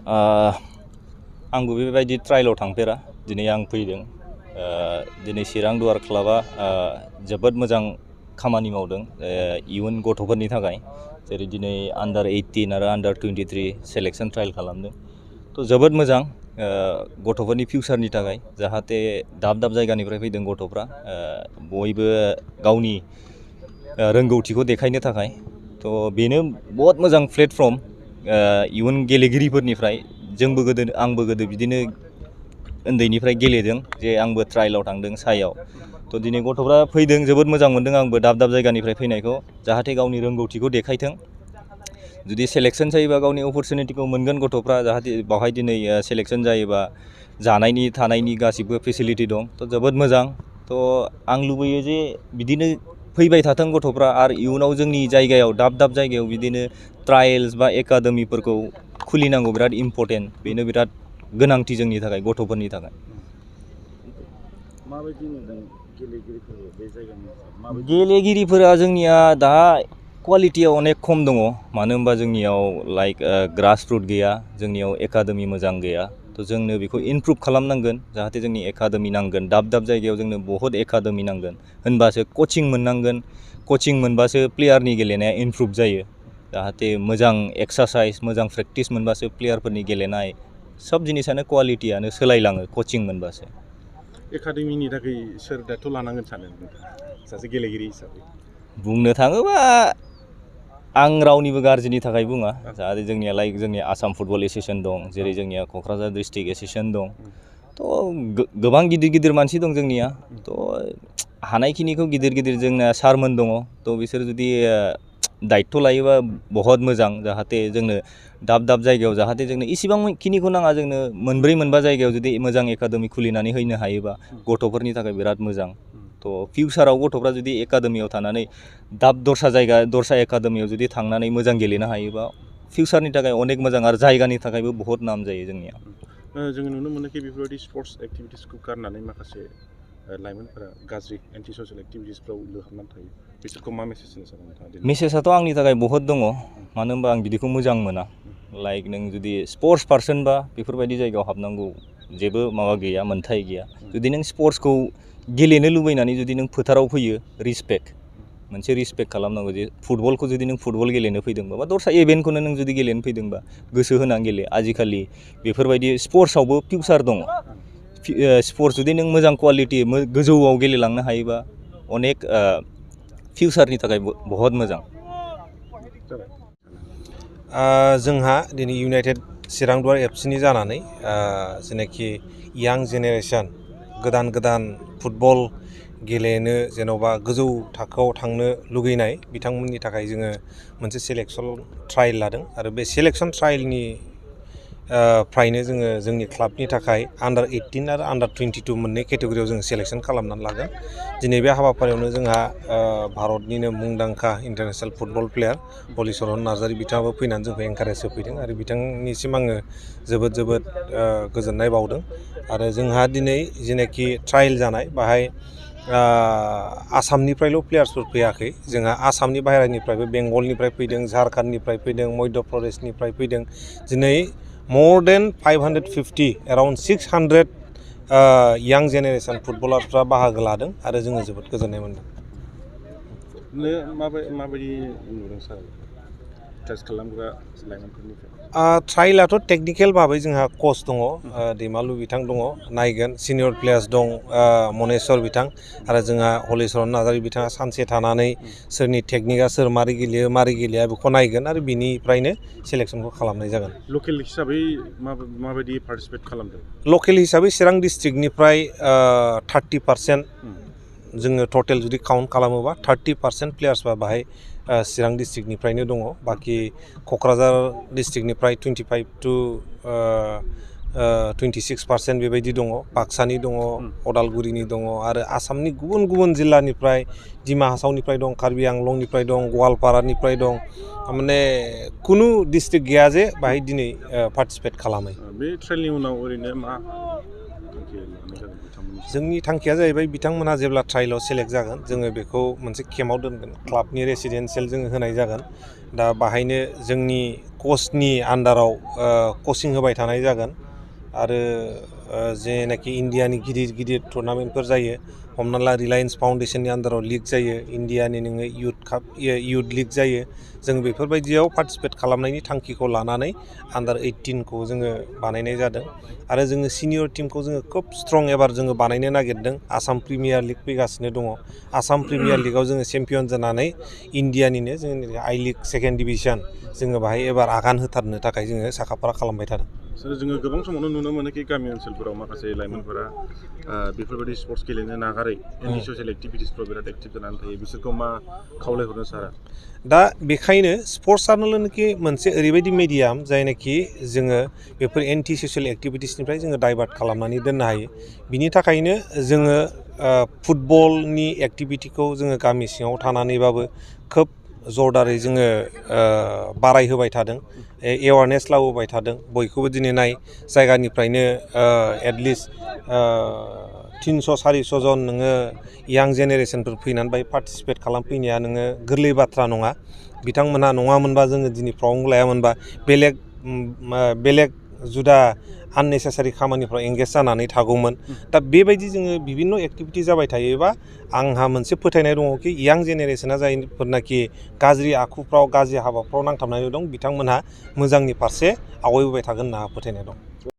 आंबो बेबायदि ट्रायलाव थांफेरा दिनै आं फैदों दिनै चिरां दुवार क्लाबा जोबोद मोजां खामानि मावदों इयुन गथ'फोरनि थाखाय जेरै दिनै आन्डार 18 आरो आन्डार 23 सेलेक्सन ट्रायल खालामदों थ' जोबोद मोजां गथ'फोरनि फिउचारनि थाखाय जाहाथे दाब दाब जायगानिफ्राय फैदों गथ'फ्रा बयबो गावनि रोंगौथिखौ देखायनो थाखाय थ' बेनो बहुत मोजां प्लेटफर्म इयुन गेलेगिरिफोरनिफ्राय आंबो गोदो बिदिनो उन्दैनिफ्राय गेलेदों जे आंबो ट्रायलाव थांदों सायाव थ' दिनै गथ'फ्रा फैदों जोबोद मोजां मोनदों आंबो दाब दाब जायगानिफ्राय फैनायखौ जाहाथे गावनि रोंगौथिखौ देखायथों जुदि सेलेक्सन जायोबा गावनि अपरचुनिटिखौ मोनगोन गथ'फ्रा जाहाथे बावहाय दिनै सेलेक्सन जायोबा जानायनि थानायनि गासिबो फेसिलिटि दं थ' जोबोद मोजां थ' आं लुबैयो जे बिदिनो फैबाय थाथों गथ'फ्रा आरो इयुनाव जोंनि जायगायाव दाब दाब जायगायाव बिदिनो ट्रायल्स बा एकाडेमिफोरखौ खुलिनांगौ बिराद इम्परटेन्ट बेनो बिराद गोनांथि जोंनि थाखाय गथ'फोरनि थाखाय गेलेगिरिफोरा जोंनिया दा क्वालिटिया अनेक खम दङ मानो होनबा जोंनियाव लाइक ग्रास रुट गैया जोंनियाव एकाडेमि मोजां गैया थ' जोंनो बेखौ इमप्रुभ खालामनांगोन जाहाथे जोंनि एकाडेमि नांगोन दाब दाब जायगायाव जोंनो बहुत एकाडेमि नांगोन होनबासो कचिं मोननांगोन कचिं मोनबासो प्लेयारनि गेलेनाया इमप्रुभ जायो जाहाथे मोजां एक्सारसाइज मोजां प्रेक्टिस मोनबासो प्लेयारफोरनि गेलेनाय सब जिनिसानो क्वालिटियानो सोलायलाङो कचिं मोनबासो एकाडेमिनि थाखाय सोर दायथ' लानांगोन सानो सासे गेलेगिरि हिसाबै बुंनो थाङोबा आं रावनिबो गाज्रिनि थाखाय बुङा जाहाथे जोंनिया लाइक जोंनि आसाम फुटबल एस'सिएशन दं जेरै जोंनिया क'क्राझार डिस्ट्रिक्ट एस'सिएशन दं थ' गोबां गिदिर गिदिर मानसि दं जोंनिया थ' हानायखिनिखौ गिदिर गिदिर जोंना सारमोन दङ थ' बिसोर जुदि दायित्व लायोबा बहुत मोजां जाहाथे जोंनो दाब दाब जायगायाव जाहाथे जोंनो इसिबांखिनिखौ नाङा जोंनो मोनब्रै मोनबा जायगायाव जुदि मोजां एकाडेमि खुलिनानै होनो हायोबा गथ'फोरनि थाखाय बिराद मोजां थ' फिउचाराव गथ'फ्रा जुदि एकाडेमियाव थानानै दस्रा एकाडेमियाव जुदि थांनानै मोजां गेलेनो हायोबा फिउचारनि थाखाय अनेक मोजां आरो जायगानि थाखायबो बहुत नाम जायो जोंनिया जोङो नुनो मोनो कि बेफोरबायदि स्पर्ट्स एक्टिभिटिसखौ गारनानै माखासे लाइमोनफोरा गाज्रि एन्टि ससियेल एक्टिभिटिसफ्राव लोहाबनानै थायो बिसोरखौ मा मेसेज होनो सानो नोंथाङा मेसेजआथ' आंनि थाखाय बहुत दङ मानो होनबा आं बिदिखौ मोजां मोना लाइक नों जुदि स्पर्ट्स पार्सनबा बेफोरबायदि जायगायाव हाबनांगौ जेबो माबा गैया मोन्थाय गैया जुदि नों स्पर्ट्सखौ गेलेनो लुबैनानै जुदि नों फोथाराव फैयो मोनसे रिसपेक्ट खालामनांगौ जे फुटबलखौ जुदि नों फुटबल गेलेनो फैदोंबा बा दस्रा इभेन्टखौनो नों जुदि गेलेनो फैदोंबा गोसो होनानै गेले आजिखालि बेफोरबायदि स्पर्ट्सआवबो फिउचार दङ स्पर्ट्स जुदि नों मोजां क्वालिटि गोजौआव गेलेलांनो हायोबा अनेक फिउचारनि थाखाय बहुत मोजां जोंहा दिनै इउनाइटेड चिरां दुवार एफसिनि जानानै जेनाखि यां जेनेरेसन गोदान फुटबल गेलेनो जेन'बा गोजौ थाखोआव थांनो लुगैनाय बिथांमोननि थाखाय जोङो मोनसे सेलेक्सन ट्रायल लादों आरो बे सेलेक्सन ट्रायलनि फ्रायनो जोङो जोंनि क्लाबनि थाखाय आन्डार 18 आरो आन्डार 22 मोननै केटेगरियाव जों सेलेक्सन खालामनानै लागोन दिनै बे हाबाफारियावनो जोंहा भारतनिनो मुंदांखा international football player Halicharan Narzary बिथाङाबो फैनानै जोंखौ एनकारेज होफैदों आरो बिथांनिसिम आङो जोबोद गोजोननाय बावदों आरो जोंहा दिनै जेनाखि ट्रायल जानाय बाहाय आसामनिफ्रायल' प्लेयार्सफोर फैयाखै जोंहा आसामनि बाहेरानिफ्रायबो बेंगलनिफ्राय फैदों झारखन्डनिफ्राय फैदों मध्य प्रदेशनिफ्राय फैदों दिनै more than 550 around 600 यां जेनेरेसन फुटबलारफ्रा बाहागो लादों आरो जोङो जोबोद गोजोननाय मोनदों माबायदि नुदों सार टेस्ट खालामग्रा लाइमोनफोरनिफ्राय ट्रायलाथ' टेकनिकेल भाबै जोंहा कच दङ दैमालु बिथां दङ नायगोन सिनियर प्लेयार्स दं मनेस्वर बिथां आरो जोंहा हलिचरन नार्जारि बिथाङा सानसे थानानै सोरनि टेकनिकआ सोर मारै गेलेयो मारै गेलेया बेखौ नायगोन आरो बिनिफ्रायनो सेलेक्सनखौ खालामनाय जागोन लकेल हिसाबै माबायदि पार्टिसिपेट खालामदों लकेल हिसाबै चिरां डिस्ट्रिक्टनिफ्राय 30% जोङो टटेल जुदि काउन्ट खालामोबा 30% प्लेयार्सबा बाहाय चिरां डिस्ट्रिक्टनिफ्रायनो दङ बाखि क'क्राझार डिस्ट्रिक्टनिफ्राय 25 to 26% बेबायदि दङ बाक्सानि दङ अदालगुरिनि दङ आरो आसामनि गुबुन जिल्लानिफ्राय डिमा हासावनिफ्राय दं कार्बि आंलंनिफ्राय दं गवालपारानिफ्राय दं माने खुनु डिस्ट्रिक्ट गैया जे बाहाय दिनै पार्टिसिपेट खालामो बे ट्रेलनि उनाव ओरैनो मा जोंनि थांखिया जाहैबाय बिथांमोनहा जेब्ला ट्रायलाव सेलेक्ट जागोन जोङो बेखौ मोनसे केम्पआव दोनगोन क्लाबनि रेसिडेन्सियेल जोङो होनाय जागोन दा बाहायनो जोंनि कचनि आन्डाराव कचिं होबाय थानाय जागोन आरो जेनाखि इण्डियानि गिदिर गिदिर टुर्नामेन्टफोर जायो हमना ला रिलायन्स फाउन्डेसननि आन्डाराव लिग जायो इण्डियानि नोङो युथ लिग जायो जों बेफोरबायदियाव पार्टिसिपेट खालामनायनि थांखिखौ लानानै आन्डार 18खौ जोङो बानायनाय जादों आरो जोङो सिनियर टिमखौ जोङो खोब स्ट्रं एबार जोङो बानायनो नागिरदों आसाम प्रिमियार लिग फैगासिनो दङ आसाम प्रिमियार लिगाव जोङो चेम्पियन जानानै इण्डियानिनो जोंनि आइ लिग सेकेन्ड डिभिजन जोङो बाहाय एबार आगान होथारनो थाखाय जोङो साखाफारा खालामबाय थादों। जोङो गोबां समावनो नुनो मोनोखि गामि ओनसोलफोराव माखासे लाइमोनफोरा बेफोरबायदि स्पर्ट्स गेलेनो नागारै एन्टि ससियेल एक्टिभिटिसफ्राव बिराद एक्टिभ जानानै थायो बिसोरखौ मा खावलायहरनो सारा? दा बेखायनो स्पर्ट्सआनोखि मोनसे ओरैबायदि मेडियाम जायनाखि जोङो बेफोर एन्टि ससियेल एक्टिभिटिसनिफ्राय जोङो डाइभार्ट खालामनानै दोननो हायो बिनि थाखायनो जोङो फुटबलनि एक्टिभिटिखौ जोङो गामि सिङाव थानानैबाबो खोब जरदारै जोङो बारायहोबाय थादों एवारनेस लाबोबाय थादों बयखौबो दिनै नाय जायगानिफ्रायनो एटलिस्ट 300-400 जन नोङो यां जेनेरेसनफोर फैनानै बाय पार्टिसिपेट खालामफैनाया नोङो गोरलै बाथ्रा नङा बिथांमोनहा नङामोनबा जोङो दिनै प्रग्राम लायामोनबा बेलेग जुदा आननेसेसारि खामानिफ्राव एंगेज जानानै थागौमोन दा बेबायदि जोङो बिभिन्न' एक्टिभिटि जाबाय थायोबा आंहा मोनसे फोथायनाय दङ कि यां जेनेरेसना जायफोरनाखि गाज्रि आखुफ्राव गाज्रि हाबाफ्राव नांथाबनानै दं बिथांमोनहा मोजांनि फारसे आवगायबोबाय थागोन होनना फोथायनाय दं।